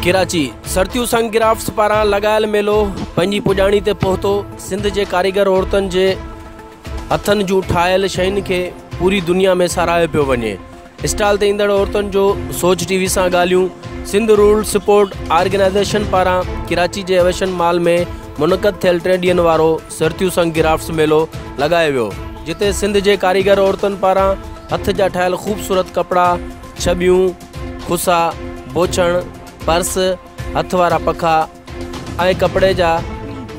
ڪراچي، سرتيون سنگ گرافٽس پاران لڳايل ميلو پنهنجي پڄاڻي تي پهتو، سنڌ جي ڪاريگر عورتن جي هٿن جون ٺاهيل شين کي پوري دنيا ۾ ساراهيو پيو وڃي، اسٽال تي ايندڙ عورتن جو سوچ ٽي وي سان ڳالهيون، سنڌ رورل سپورٽ آرگنائيزيشن پاران ڪراچي جي اويشن مال ۾ منعقد ٿيل ٽي ڏينهن وارو سرتيون سنگ گرافٽس ميلو لڳايو ويو، جتي سنڌ جي ڪاريگر عورتن پاران هٿ جا ٺاهيل خوبصورت ڪپڙا، ڇٻيون، کسا، بوڇڻ، پرس، هٿ وارا پکا ۽ ڪپڙي جا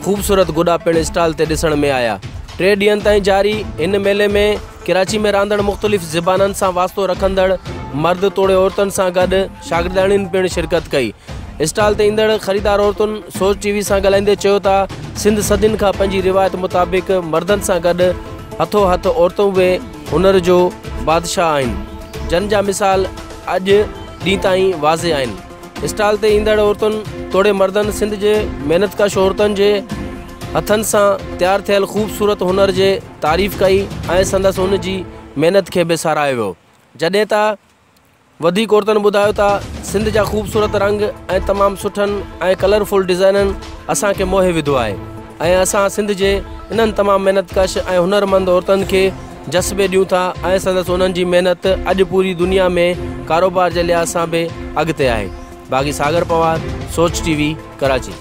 خوبصورت گڏا پڻ اسٽال تي ڏسڻ ۾ آيا. ٽي ڏينهن تائين جاري هن ميلي ۾ ڪراچي ۾ رهندڙ مختلف زبانن سان واسطو رکندڙ مرد توڙي عورتن سان گڏ شاگردياڻين پڻ شرڪت ڪئي. اسٽال تي ايندڙ خريدار عورتن سوچ ٽي وي سان ڳالهائيندي چيو ته سنڌ صدين کان پنهنجي روايت مطابق مردن سان گڏ هٿو هٿ عورتون به هنر جو بادشاهه آهن. جن جا مثال اڄ ڏينهن تائين واضح آهن. اسٽال تي ايندڙ عورتن توڙي مردن سنڌ جي محنت ڪش عورتن جي هٿن سان تيار ٿيل خوبصورت هنر جي تعريف ڪئي ۽ سندس ان جي محنت کي به ساراهيو ويو. جڏهن ته وڌيڪ عورتن ٻڌايو ته سنڌ جا خوبصورت رنگ ۽ تمام سٺن ۽ ڪلرفل ڊزائنن اسان کي موهي وڌو آهي ۽ اسان سنڌ جي انهن تمام محنت ڪش ۽ هنرمند عورتن کي جس به ڏيون ٿا ۽ سندس انهن جي محنت اڄ پوري دنيا ۾ ڪاروبار جي لحاظ سان به اڳتي آهي. باغي ساگر پنوار، سوچ ٽي وي، ڪراچي.